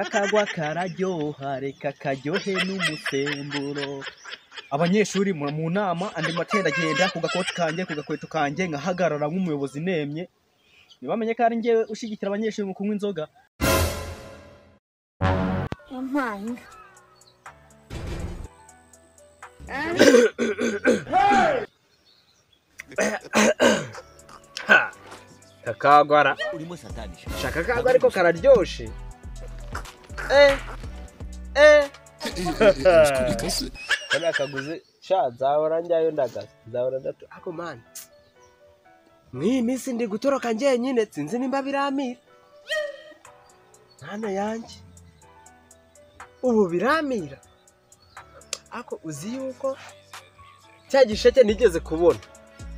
Kakagwa kararyoha, reka karyohe n'umusemburo. Abanyeshuri mu nama, andi matenda agenda ku gakoti kanjye, ku gakweto kanjye, nkahagarara nk'umuyobozi nemye. Ntibamenye ko ari njyewe ushyigikira abanyeshuri mu kunywa inzoga. Kakagwara shaka kagwa ariko kararyoshe. Kariya kaguze sha nzahora njyayo ndagaza nzahora ndatu ako man. Mw'iyi minsi ndi gutoroka njyenyine sinzi nimba biramira. Mwana yanjye ubu biramira. Ako uzi yuko cya gisheke nigeze kubona.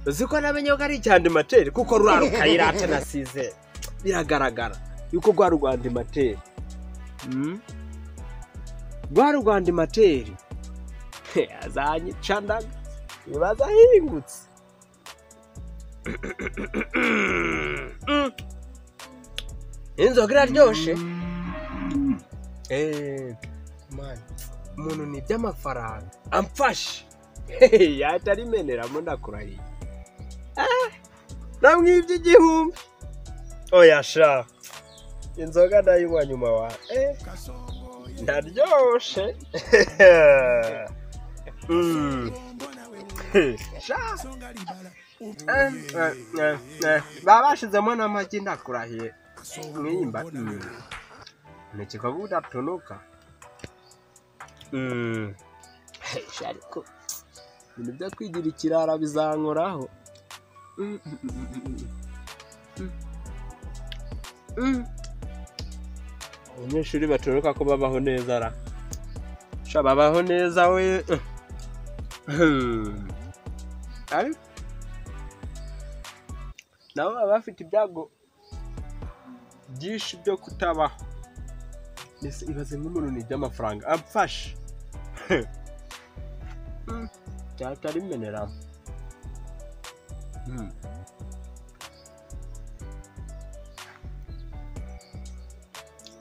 Uzi ko namenye ko ari icyandimateri kuko ruraruka irate nasize biragaragara yuko rwa rwandimateri. Rwa rwandimateri azanyica ndaga ibibazo ahingutse. Inzoga iraryoshe. Man, umuntu ni iby'amafaranga amfashe yahita arimeneramo ndakurahiye. Namwibye 1000. Oya sha inzoga ndayinywa nyuma wa ndaryoshe. Sha baba bashizemo n'amagi ndakurahiye. Mwimba nikikabuda tunuka. Ariko ibintu byo kwigira ikirara bizankoraho. Abanyeshuri batoroka ko babaho neza ra. Sha babaho neza we. Ariko nabo baba bafite ibyago byinshi byo kutabaho. Mbese ibaze nk'umuntu ni iby'amafaranga amfashe cyatarimeneramo.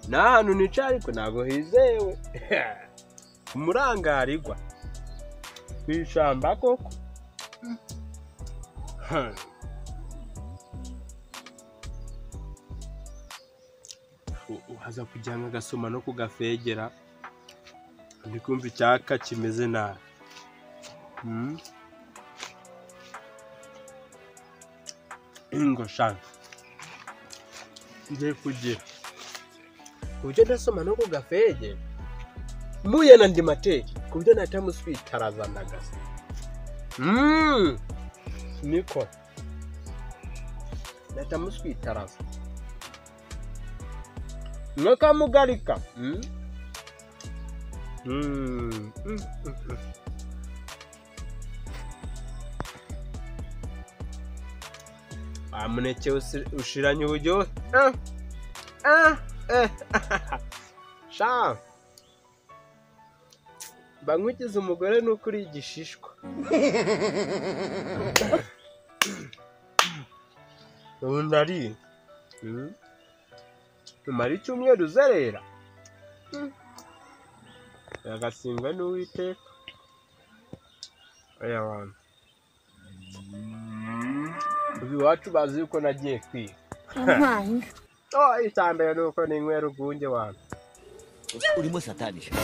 N'ahantu nicaye ariko ntabwo hizewe. Umurangarirwa ku ishyamba koko. Uhaza kujya agasoma no kugafegera ndi kumva icyaka kimeze nabi. Ngo shaka ngiye kugira ku buryo ndasoma no kugafegera mbuye na ndimateri ku buryo natamuswitaraza ndagasa. Niko natamuswitaraza nakamugarika. Amuneke ushiranye uburyohe. Sha mba nkugize umugore nuko uri igishishwa. Ubu ndariye. Umara icyumweru uzerera. Agasingwa n'Uwiteka. Oya wantu. Ubu iwacu bazi yuko nagiye kwiga. Icya mbere ni uko ninywera urwunge wantu. Urimo satanisha.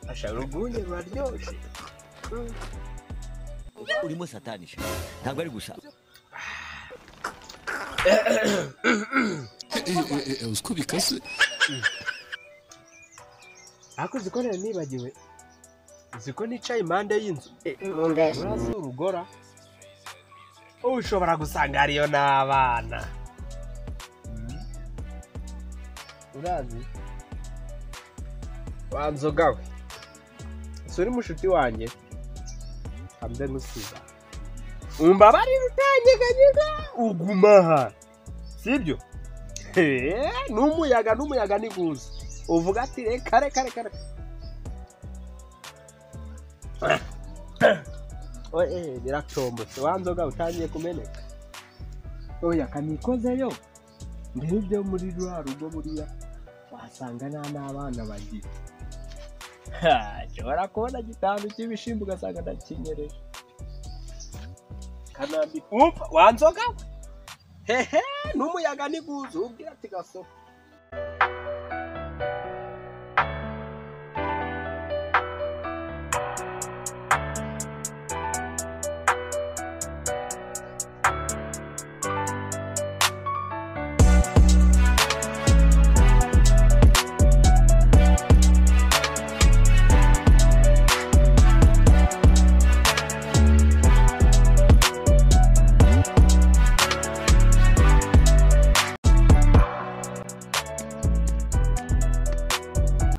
Asha urwunge ruraryoshe. Urimo satanisha. Ntabwo ari gusa. Uziko bikase. Ariko uziko nari nibagiwe. Uziko nicaye impande y'inzu. Urazi urugora. Ushobora gusanga hariyo n'abana. Urazi? Wa nzoga we. Si uri mushuti wanjye? Kambe ngusiza. Umbabarire utanyeganyega uguma aha. Sibyo? N'umuyaga n'umuyaga niguza. Uvuga ati reka reka reka. Oye, biracombotse. Wa nzoga utangiye kumeneka. Oya kanikozeyo ndebye muri rwa rugo buriya wasanga nta n'abana bagira. Nshobora kubona gitanu cy'ibishimbo ugasanga ndakinyereje. Kanambi umva wanzoga hehe n'umuyaga niguze ubwira ati gaso.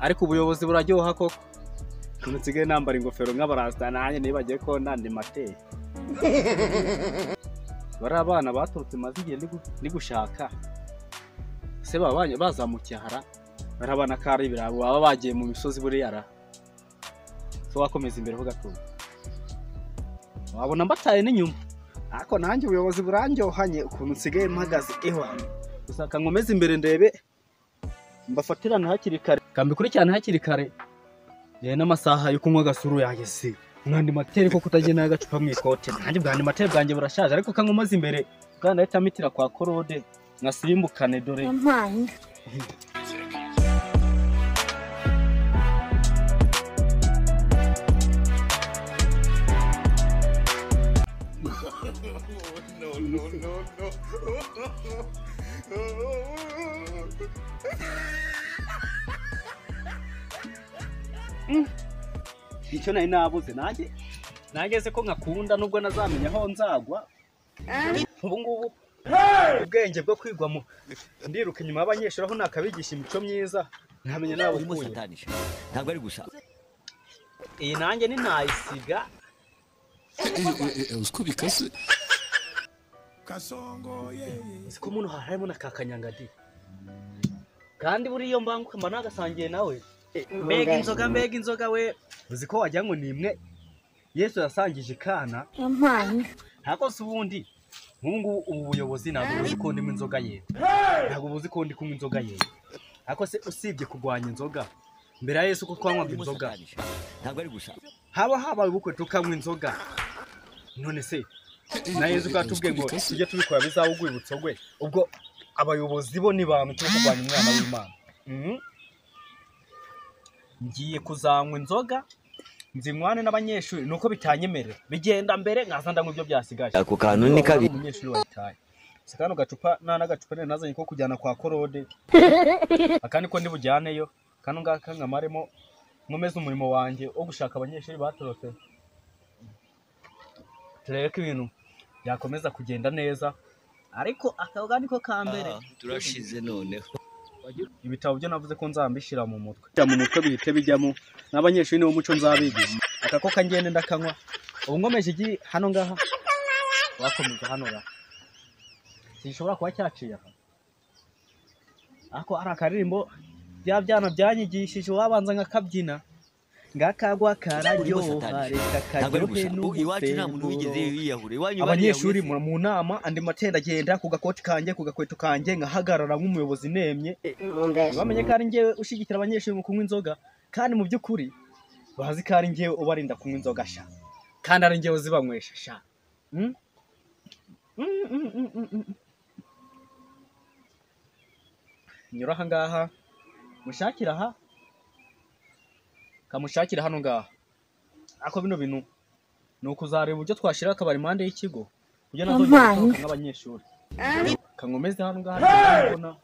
Ariko ubuyobozi buraryoha koko. Nsigaye nambara ingofero nk'abarasta nanjye nibagiye ko nandi mateye. Bari abana baturutse maze igihe ndi gushaka. Se babanye bazamukiye hara. Bari abana kari ibirabo baba bagiye mu misozi buriya ra. So wakomeza imbere ho gato. Wabona mbataye n'inyuma. Ariko nanjye ubuyobozi burandyohanye ukuntu nsigaye mpagaze ewa. Gusa kankomeza imbere ndebe mbafatirana hakiri kare. Kambikurikirana hakiri kare. Ye n'amasaha yo kunywa gasuru yageze. Mwandi materi ko kutagena agacupa mu ikote. Nanjye bwandi materi bwanjye burashaje ariko kankomaze imbere. Kandi ahita mitira kwa Korode nkasimbukane dore. No, no, no, no. Icyo nari nabuze nanjye nageze ko nkakunda nubwo nazamenya aho nzagwa. Ubu ngubu ubwenge bwo kwigwa mu ndiruka inyuma y'abanyeshuri aho nakabigisha imico myiza nkamenya nabo Urimo satanisha. Ntabwo ari gusa. Iyi nanjye ni nayisiga. Uziko bikase. Siko umuntu harimo na kakanyangadi. Kandi buriyo mbanguka mba nagasangiye nawe. Mbega inzoga we. Uzi ko wagira ngo ni imwe Yesu yasangije kana. Ntako se ubundi nk'ubu ubu buyobozi ntabwo buzi ko ndimo inzoga yewe. Ntabwo buzi ko ndi kunywa inzoga yewe. Ariko se usibye kurwanya inzoga mbere ya Yesu ko twanywaga inzoga. Ntabwo ari gusa. Haba habaye ubukwe tukanywa inzoga. None se na Yesu katubwiye ngo tujye tubikora bizaba urwibutso rwe. Ubwo abayobozi bo ni bantu cyo kurwanya umwana w'Imana. Ngiye kuzanywa inzoga nzinywane n'abanyeshuri nuko bitanyemerera bigenda mbere nkaza ndanywa ibyo byasigaje. Ako kantu ni kabi. Umunyeshuri wayitaye. Se kano gacupa nta n'agacupa nari nazanye ko kujyana kwa Korode. Akandi ko ndi bujyaneyo kano ngaka nkamaremo nkomeze umurimo wanjye wo gushaka abanyeshuri batorotse. Turebe ko ibintu byakomeza kugenda neza ariko akaga niko ka mbere. Turashize noneho. Ibitabo byo navuze ko nzambishira mu mutwe. Mu mutwe bihite bijyamo n'abanyeshuri niwo muco nzabigisha. Akako kangende ndakanywa. Ubu nkomeje igi hano ngaha. Wakomeza hano ra. Sinshobora kuba cyaciye aha. Ako ari akaririmbo bya byana byanyigishije wabanza nkakabyina. Ngakagwa kararyoha reka karyohe Iwacu nta muntu wigeze yiyahura. Iwanyu abanyeshuri mu nama andi matenda agenda ku gakoti kanjye ku gakweto kanjye nkahagarara nk'umuyobozi nemye. Bamenye ko ari njyewe ushigikira abanyeshuri mu kunywa inzoga kandi mu by'ukuri bazi ko ari njyewe ubarinda kunywa inzoga sha. Kandi ari njyewe uzibanywesha sha. Nyura aha ngaha mushakira aha kamushakira hano ngaha. Ako bino bintu nuko uzareba uburyo twashira akabari impande y'ikigo kugira nazongera gusohoka nk'abanyeshuri. Kankomeze hano ngaha ndabona